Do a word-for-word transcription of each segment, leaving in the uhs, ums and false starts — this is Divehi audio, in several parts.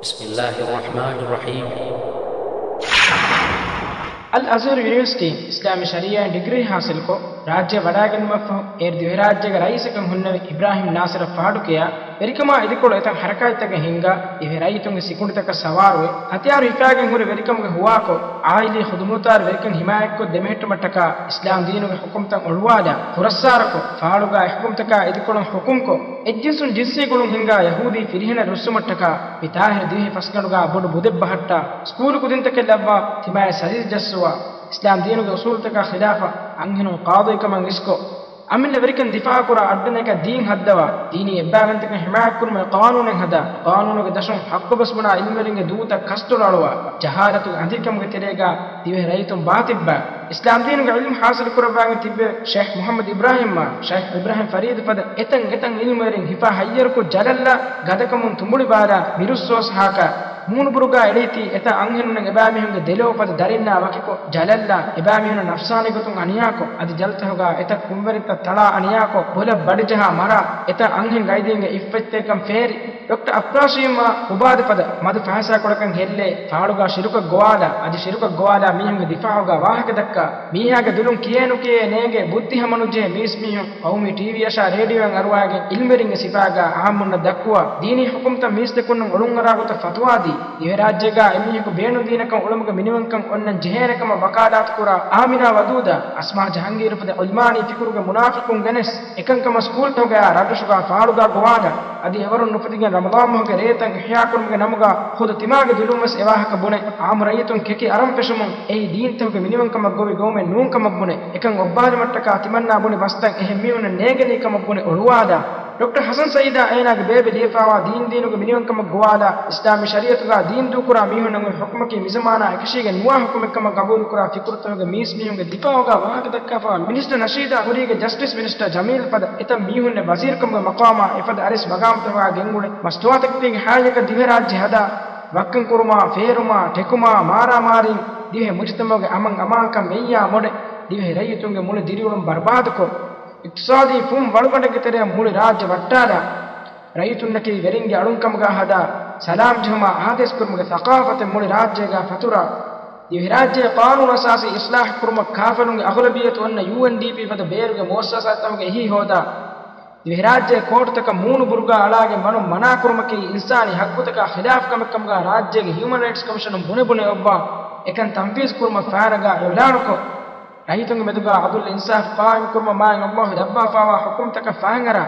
بسم الله الرحمن الرحيم. އަލް އަޒްހަރު ޔުނިވަރސިޓީން އިސްލާމީ ޝަރީޢާއިން ޑިގްރީ ޙާޞިލުކޮށް، ރާއްޖެ ވަޑައިގެންނުމަށްފަހު، އޭރު ދިވެހިރާއްޖޭގެ ރައީސަކަށް ހުންނެވި އިބްރާހިމް ނާޞިރަށް ފާޑުކިޔާ، ވެރިކަމާ އިދިކޮޅު އެތައް ޙަރަކާތްތަކެއް ހިންގާ، ދިވެހި ރައްޔިތުންގެ ސިކުނޑިތަކަށް ސަވާރުވެ، ހަތިޔާރު ހިފާގެން ހުރި ވެރިކަމުގެ ހުވާކޮށް، އާއިލީ ޚުދުމުތުވާރި ވެރިކަން ހިމާޔަތްކޮށް ދެމެހެއްޓުމަށްޓަކާ، އިސްލާމް ދީނުގެ ޙުކުމްތައް އޮޅުވާލާ، ފުރައްސާރަކޮށް، ފާޅުގާ އެ ޙުކުމްތަކާ އިދިކޮޅުން ޙުކުމްކޮށް، އެއްޖިންސުން ޖިންސީ ގުޅުން ހިންގާ ޔަހޫދީ ފިރިހެނަށް ރުއްސުމަށްޓަކާ، މި ޠާހިރު ދިވެހި ފަސްގަނޑުގާ ބޮޑު ބުދެއް ބަހައްޓާ، ސްކޫލު ކުދިންތަކެއް ލައްވާ، ތިމާޔަށް ސައިޒް ޖައްސުވާ، އިސްލާމް ދީނުގެ އުސޫލުތަކާ ޚިލާފަށް އަންހެނުން ޤާޟީކަމަށް އިސްކޮށް، އަމިއްލަ ވެރިކަން ދިފާޢުކުރާ، އަޑުނެގާ ދީން ހައްދަވާ، ދީނީ އެއްބައިވަންތަކަން ޙިމާޔަތްކުރުމަށް ޤާނޫނެއް ހަދާ، ޤާނޫނުގެ ދަށުން ޙައްޤުބަސް ބުނާ ޢިލްމުވެރިންގެ ދޫތައް ކަސްތޮޅު އަޅުވާ، ޖަހާލަތުގެ އަނދިރިކަމުގެ ތެރޭގާ ދިވެހި ރައްޔިތުން ބާތިއްބާ، އިސްލާމްދީނުގެ ޢިލްމު ޙާޞިލުކުރައްވާގެން ތިއްބެވި ޝޭޚް މުޙައްމަދު އިބްރާހިމްއާ، ޝައިޚް އިބްރާހިމް ފަރީދު ފަދަ އެތަން އެތަން ޢިލްމުވެރިން ހިފާ ހައްޔަރުކޮށް ޖަލަށްލާ، ގަދަކަމުން ތުނބުޅި ބާލާ، މިރުއްސޯސް ހާކަ މޫނުބުރުގާ އެޅީތީ އެތައް އަންހެނުންނަށް އެބައިމީހުންގެ ދެލޯ ފަދަ ދަރިންނާ ވަކިކޮށް، ޖަލަށްލާ، އެބައިމީހުންނަށް ނަފްސާނީ ގޮތުން އަނިޔާކޮށް، އަދި ޖަލްތަހުގާ އެތައް ކުންވެރިންތައް ތަޅާ އަނިޔާކޮށް، ބޮލަށް ބަޑިޖަހާ މަރާ، އެތައް އަންހެން ގައިދީންގެ އިއްފަތްތެރިކަން ފޭރި، ޑޮކްޓަރ އަފްރާޝީމްއާ ހުބާދު ފަދަ މަދު ފަހަސާކޮޅަކަށް ހެއްލޭ، ފާޅުގާ ޝިރުކަށް ގޮވާލާ، އަދި ޝިރުކަށް ގޮވާލާ މީހުންގެ ދިފާޢުގާ ވާހަކަ ދައްކާ، މީހާގެ ދުލުން ކިޔޭނުކިޔޭ ނޭނގޭ، ބުއްދި ހަމަނުޖެހޭ މީސްމީހުން ޤައުމީ ޓީވީއަށާ ރޭޑިއޯއިން އަރުވާގެން ޢިލްމުވެރިންގެ ސިފައިގާ ޢާއްމުންނަށް ދައްކުވާ، ދީނީ ޙުކުމްތައް މީސްތަކުންނަށް އޮޅުންއަރާ ގޮތަށް ފަތުވާދީ، ދިވެހިރާއްޖޭގާ އެމީހަކު ބޭނުންދީނެކަން އުޅުމުގެ މިނިވަންކަން އޮންނަން ޖެހޭނެކަމަށް ވަކާލާތުކުރާ، އާމިނާ ވަދޫދާ، އަސްމާ ޖަހަންގީރު ފަދަ ޢިލްމާނީ ފިކުރުގެ މުނާފިޤުން ގެނެސް، އެކަންކަމަށް ސްކޫލްތަކުގަޔާ ރަށްރަށުގާ ފާޅުގާ ގޮވާލާ، އަދި އެވަރުން ނުފުދިގެން ރަމަޟާން މަހުގެ ރޭތައް އިޙްޔާކުރުމުގެ ނަމުގާ ޚުދު ތިމާގެ ދުލުންވެސް އެވާހަކަ ބުނެ، ޢާއްމު ރައްޔިތުން ކެކި އަރަން ފެށުމުން އެއީ ދީންތަކުގެ މިނިވަންކަމަށް ގޮވި ގައުމެއް ނޫންކަމަށް ބުނެ، އެކަން އޮއްބާލުމަށްޓަކާ ތިމަންނާ ބުނި ބަސްތައް އެހެން މީހުންނަށް ނޭނގެނީ ކަމަށް ބުނެ އޮޅުވާލާ، ޑޮކްޓަރ ޙަސަން ސައީދާ އޭނާގެ ބޭބެ ލިޔެފާވާ ދީން ދީނުގެ މިނިވަންކަމަށް ގޮވާލާ، އިސްލާމީ ޝަރީޢަތުގާ ދީން ދޫކުރާ މީހުންނަށް އޮތް ޙުކުމަކީ މިޒަމާނާ އެކަށީގެން ނުވާ ޙުކުމެއްކަމަށް ގަބޫލުކުރާ ފިކުރުތަކުގެ މީސްމީހުންގެ ދިފާޢުގާ ވާހަކަ ދައްކާފަވާ މިނިސްޓަރ ނަޝީދާ ކުރީގެ ޖަސްޓިސް މިނިސްޓަރ ޖަމީލް ފަދަ އެތައް މީހުންނެއް ވަޒީރުކަމުގެ މަޤާމާ އެފަދަ އަރިސް މަގާމުތަކުގާ ގެންގުޅެ މަސްތުވާތަކެތީގެ ހާލަތަކަށް ދިވެހިރާއްޖެ ހަދާ، ވައްކަން ކުރުމާ، ފޭރުމާ، ޓެކުމާ، މާރާމާރީން، ދިވެހި މުޖުތަމަޢުގެ އަމަން އަމާންކަން މެއްޔާ މޮޑެ، ދިވެހި ރައްޔިތުންގެ މުޅި ދިރިއުޅުން ބަރުބާދުކޮށް، އިޤްތިޞާދީ ފުން ވަޅުގަނޑެއްގެ ތެރެއަށް މުޅި ރާއްޖެ ވައްޓާލާ، ރައްޔިތުންނަކީ ވެރިންގެ އަޅުންކަމުގާ ހަދާ، ސަލާމް ޖެހުމާ އާދޭސް ކުރުމުގެ ޘަޤާފަތެއް މުޅި ރާއްޖޭގާ ފަތުރާ، ދިވެހިރާއްޖޭ ޤާނޫނު އަސާސީ އިޞްލާޙް ކުރުމަށް ކާފަލުންގެ އަޣުލަބިއްޔަތު އޮންނަ ޔޫއެންޑީޕީ ފަދަ ބޭރުގެ މުއައްސަސާތަކުގެ އެހީ ހޯދާ، ދިވެހިރާއްޖޭ ކޯޓުތަކަށް މޫނު ބުރުގާ އަޅާގެން ވަނުން މަނާކުރުމަކީ އިންސާނީ ޙައްޤުތަކާ ޚިލާފް ކަމެއްކަމުގާ ރާއްޖޭގެ ހިއުމަން ރައިޓްސް ކޮމިޝަނުން ބުނެބުނެ އޮއްވާ، އެކަން ތަންފީޒް ކުރުމަށް ފާރަގާ އިޢުލާނުކޮށް، ރައްޔިތުންގެ މެދުގާ ޢަދުލު އިންސާފު ޤާއިމްކުރުމަށް މާތް ﷲ ލައްވާފާވާ ޙުކުމްތަކަށް ފަހަންއަރާ،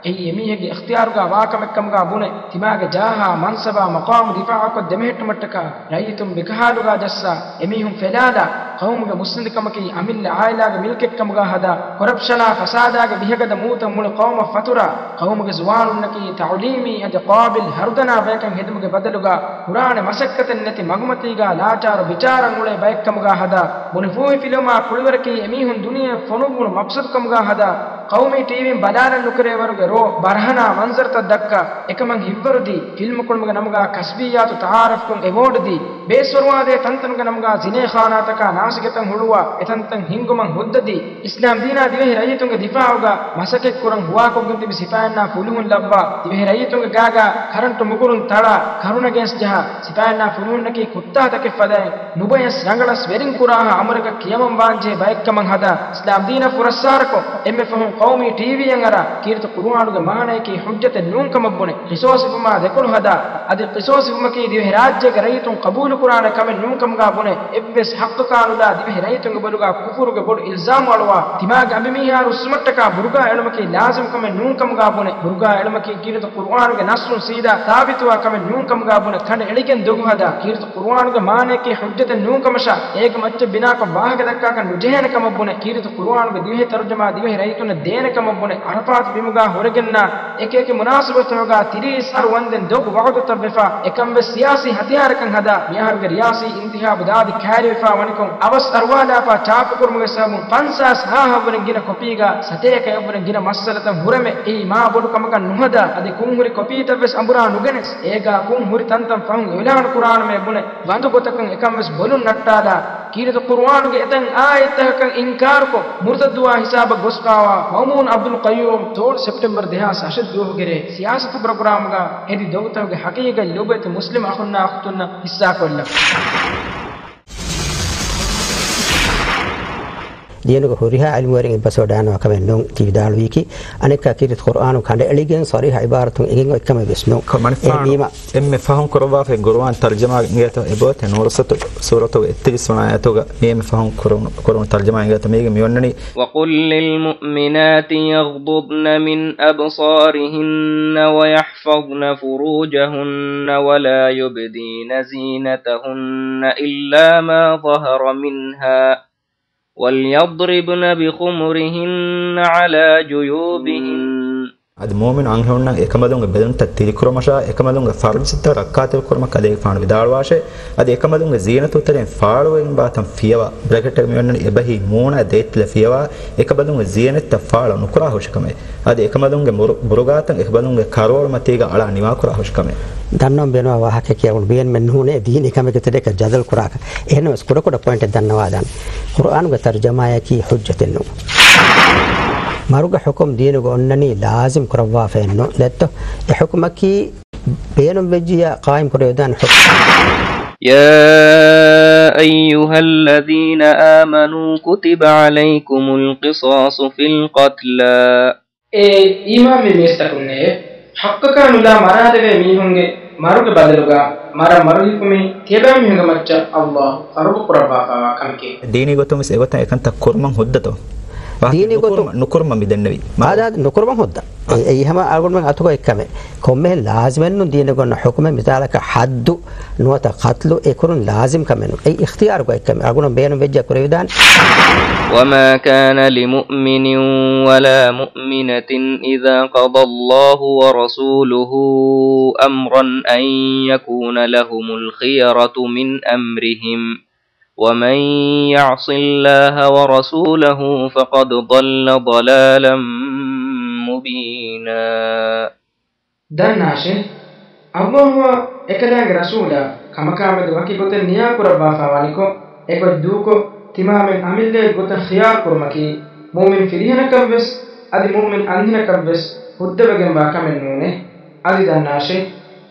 އެއީ އެމީހެއްގެ އިޚްތިޔާރުގާ ވާކަމެއްކަމުގާ ބުނެ، ތިމާގެ ޖާހާ، މަންސަބާ، މަޤާމު ދިފާޢުކޮށް ދެމެހެއްޓުމަށްޓަކާ، ރައްޔިތުން ބިކަހާލުގާ ޖައްސާ، އެމީހުން ފެލާލާ، ޤައުމުގެ މުއްސަނދިކަމަކީ އަމިއްލަ ޢާއިލާގެ މިލްކެއްކަމުގާ ހަދާ، ކޮރަޕްޝަނާ ފަސާދާގެ ބިހަގަދަ މޫތައް މުޅި ޤައުމަށް ފަތުރާ، ޤައުމުގެ ޒުވާނުންނަކީ ތަޢުލީމީ އަދި ޤާބިލް ހަރުދަނާ ބަޔަކަށް ހެދުމުގެ ބަދަލުގާ، ކުރާނެ މަސައްކަތެއް ނެތި މަގުމަތީގާ ލާޗާރު ބިޗާރަން އުޅޭ ބައެއްކަމުގާ ހަދާ، ބުނެފޫހިފިލުވުމާ ކުޅިވަރަކީ އެމީހުން ދުނިޔެއަށް ފޮނުއްވުނު މަޤްޞަދުކަމުގާ ހަދާ، ޤައުމީ ޓީވީން ބަލާލަން ނުކެރޭވަރުގެ ރޯ ބަރަހަނާ މަންޒަރުތައް ދައްކާ، އެކަމަށް ހިތްވަރުދީ، ފިލްމު ކުޅުމުގެ ނަމުގާ ކަސްބިއްޔާތު ތަޢާރަފްކޮށް އެވޯޑު ދީ، ބޭސްފަރުވާދޭ ތަންތަނުގެ ނަމުގާ ޒިނޭޚާނާތަކާ ނާސިގެތައް ހުޅުވާ، އެތަންތަން ހިންގުމަށް ހުއްދަ ދީ، އިސްލާމްދީނާ ދިވެހި ރައްޔިތުންގެ ދިފާޢުގަ މަސައްކަތްކުރަން ހުވާކޮށްގެން ތިބި ސިފައިންނާ ފުލުހުން ލައްވާ، ދިވެހި ރައްޔިތުންގެ ގާގަ ކަރަންޓު މުގުރުން ތަޅާ، ކަރުނަ ގޭސް ޖަހާ، ސިފައިންނާ ފުލުހުންނަކީ ކުއްތާތަކެއް ފަދައިން، ނުބަޔަސް ރަނގަޅަސް ވެރިން ކުރާހާ އަމުރަކަށް ކިޔަމަންވާންޖެހޭ ބައެއްކަމަށް ހަދާ، އިސްލާމްދީނަށް ފުރައްސާރަކޮށް، އެންމެ ފަހުން ޤައުމީ ޓީވީއަށް އަރާ، ކީރިތި ޤުރުއާނުގެ މާނަޔަކީ ޙުއްޖަތެއް ނޫންކަމަށް ބުނެ، ޤިޞާޞް އިވުމާ ދެކޮޅު ހަދާ، އަދި ޤިޞާޞް އިވުމަކީ ދިވެހިރާއްޖޭގެ ރައްޔިތުން ޤަބޫލުކުރާނެ ކަމެއް ނޫންކަމުގާ ބުނެ، އެއްވެސް ޙައްޤަކާ ނުލާ ދިވެހި ރައްޔިތުންގެ ބޮލުގާ ކުފުރުގެ ބޮޑު އިލްޒާމު އަޅުވާ، ތިމާގެ އަނބިމީހާ ރުއްސުމަށްޓަކާ ބުރުގާ އެޅުމަކީ ލާޒިމް ކަމެއް ނޫންކަމުގާ ބުނެ، ބުރުގާ އެޅުމަކީ ކީރިތި ޤުރުއާނުގެ ނައްޞުން ސީދާ ސާބިތުވާ ކަމެއް ނޫންކަމުގާ ބުނެ، ކަނޑައެޅިގެން ދޮގު ހަދާ، ކީރިތި ޤުރުއާނުގެ މާނަޔަކީ ޙުއްޖަތެއް ނޫންކަމަށާ، އޭގެ މައްޗަށް ބިނާކޮށް ވާހަކަ ދައްކާކަށް ނުޖެހޭނެ ކަމަށް ބުނެ، ކީރިތި ޤުރުއާނުގެ ދިވެހި ތަރުޖަމާ ދިވެހި ރައްޔިތުންނަށް ދޭނެ ކަމަށް ބުނެ، ޢަރަފާތު ބިމުގާ ހުރެގެންނާ އެކި އެކި މުނާސަބަތުތަކުގާ ތިރީސް އަހަރު ވަންދެން ދޮގު ވަޢުދުތައް ވެފާ، އެކަންވެސް ސިޔާސީ ހަތިޔާރަކަށް ހަދާ، މިއަހަރުގެ ރިޔާސީ އިންތިޚާބު ދާދި ކައިރިވެފާ ވަނިކޮށް، އަވަސް އަރުވާލާފާ ޗާޕުކުރުމުގެ ސަބަބުން ފަންސާސް ހާހަށްވުރެ ގިނަ ކޮޕީގާ ސަތޭކައަށްވުރެ ގިނަ މައްސަލަތައް ހުރެމެ، އެއީ މާ ބޮޑު ކަމަކަށް ނުހަދާ، އަދި ކުންހުރި ކޮޕީތައްވެސް އަނބުރާ ނުގެނެސް، އޭގާ ކުންހުރި ތަންތަން ފަހުން އިޢުލާނު ކުރާނަމޭ ބުނެ، ވަންދު ގޮތަކަށް އެކަންވެސް ބޮލުން ނައްޓާލާ، ކީރިތި ޤުރުއާނުގެ އެތައް އާޔަތްތަކަކަށް އިންކާރުކޮށް، މުރުތައްދުވާ ހިސާބަށް ގޮސްފާވާ މައުމޫން ޢަބްދުލް ޤައްޔޫމް ސޯޅަ ސެޕްޓެމްބަރު ދެހާސް އަށެއް ދުވަހުގެ ރޭ ސިޔާސަތު ޕްރޮގްރާމުގަ ހެދި ދޮގުތަކުގެ ޙަޤީޤަތް ލޮބުވެތި މުސްލިމް އަޚުންނާ އުޚްތުންނަށް ޙިއްޞާކޮށްލަން. ދީނުގެ ހުރިހާ ޢިލްމުވެރިން އެއްބަސްވަޑައިގަންނަވާ ކަމެއް ނޫން ތި ވިދާޅުވީކީ، އަނެއްކާ ކީރިތި ޤުރުއާނު ކަނޑައެޅިގެން ޞަރީޙަ ޢިބާރަތުން އެނގެން އޮތް ކަމެއް ވެސް ނޫން. ކޮ-، މަނިފާނު އެހެންވީމަ، އެންމެ ފަހުން ކުރައްވާފައި ޤުރުއާން ތަރްޖަމާ އިނގޭތޯ އެބައޮތޭ ނޫރު ސަތު ސޫރަތުގެ އެއްތިރީސް ވަނަ އާޔަތުގަ މި އެންމެ ފަހުން ކުރު-، ކުރުވުނު ތަރްޖަމާ އިނގޭތޯ މީގެ މި އޮންނަނީ. وقل للمؤمنات يغضضن من أبصارهن ويحفظن فروجهن ولا يبدين زينتهن إلا ما ظهر منها وليضربن بخمرهن على جيوبهن. އަދި މުއުމިނު އަންހެނުންނަށް އެކަނބަލުންގެ ބެލުންތައް ތިރިކުރުމަށާ، އެކަނބަލުންގެ ފަރުޖުތައް ރައްކާތެރިކުރުމަށް ކަލޭގެފާނު ވިދާޅުވާށޭ. އަދި އެކަނބަލުންގެ ޒީނަތުތެރެއިން ފާޅުވެގެންވާތަން ފިޔަވާ، ބްރެކެޓެއް މިއޮންނަނީ އެބަހީ މޫނާ ދޭތިލަ ފިޔަވާ، އެކަނބަލުންގެ ޒީނަތްތައް ފާޅު ނުކުރާ ހުށިކަމެއް. އަދި އެކަނބަލުންގެ މުރު-، ބުރުގާތައް އެކަނބަލުންގެ ކަރޯޅުމަތީގަ އަޅާ ނިވާކުރާ ހުށިކަމެއް. ދަންނަވަން ބޭނުންވާ ވާހަކައަކީ އަޅުގަނޑު ބޭނުމެއް ނޫނޭ ދީނީ ކަމެއްގެ ތެރެއަކަށް ޖަދަލު ކުރާކަށް. އެހެންނަމަވެސް ކުޑަކުޑަ ޕޮއިންޓެއް ދަންނަވާލަން. ޤުރުއާނުގެ ތަރުޖަމާއަކީ ޙުއްޖަތެއް ނޫން. މަރުގެ ޙުކުމް ދީނުގަ އޮންނަނީ ލާޒިމް ކުރައްވާފައެއް ނޫން. ދެއްތޯ؟ އެ ޙުކުމަކީ ބޭނުންވެއްޖިއްޔާ ޤާއިމް ކުރެވިދާނެ ޙުކުމް. يا أيها الذين آمنوا كتب عليكم القصاص في القتلى. އޭ އީމާންވި މީސްތަކުންނޭ! ޙައްޤަކާ ނުލާ މަރާލެވޭ މީހުންގެ މަރުގެ ބަދަލުގަ މަރަށް މަރު ހިފުމީ ކިޔަބައިމީހުންގެ މައްޗަށް ﷲ ފަރުޟު ކުރައްވާފައިވާ ކަމެކޭ. ދީނީ ގޮތުން ވެސް އެގޮތަށް އެކަންތައް ކުރުމަށް ހުއްދަތޯ؟ ދީނީ ނުކުރުމަށް، ގޮތުން ނުކުރުމަށް މި ދެންނެވީ. އާދާ، ނުކުރުމަށް ހުއްދަ. އެ، އެއީ ހަމަ އަޅުގަނޑުމެން އަތުގަ އޮތް ކަމެއް. ކޮންމެހެން ލާޒިމެއްނު ދީނުގަ އޮންނަ ޙުކުމެއް މިސާލަކަށް ޙައްދު ނުވަތަ ޤަތްލު އެކުރުން ލާޒިމް ކަމެއްނު. އެއީ އިޚްތިޔާރުގަ އޮތް ކަމެއް. އަޅުގަނޑު ބޭނުން ވެއްޖެ ކުރެވިދާނެ. وما كان لمؤمن ولا مؤمنة إذا قضى الله ورسوله أمرا أن يكون لهم الخيرة من أمرهم ومن يعص الله ورسوله فقد ضل ضلالا مبينا. ދަންނާށޭ! ﷲ އާ އެކަލާނގެ ރަސޫލާ ކަމަކާމެދު ވަކި ގޮތެއް ނިޔާކުރައްވާފާވާނެކޮށް، އެގޮތް ދޫކޮށް، ތިމާމެން އަމިއްލައެއްގެ ގޮތަށް ޚިޔާރު ކުރުމަކީ، މުއުމިން ފިރިހެނަކަށްވެސް، އަދި މުއުމިން އަންހެނަކަށްވެސް ހުއްދަވެގެންވާ ކަމެއް ނޫނޭ. އަދި ދަންނާށޭ!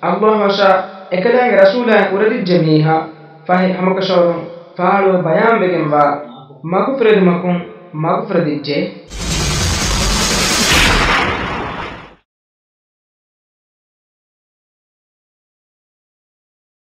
ﷲ އަށާ އެކަލާނގެ ރަސޫލާއިން އުރެދިއްޖެ މީހާ، ފަހެ ހަމަކަށަވަރުން ފާޅުވެ ބަޔާންވެގެންވާ މަގުފުރެދުމަކުން މަގުފުރެދިއްޖެ.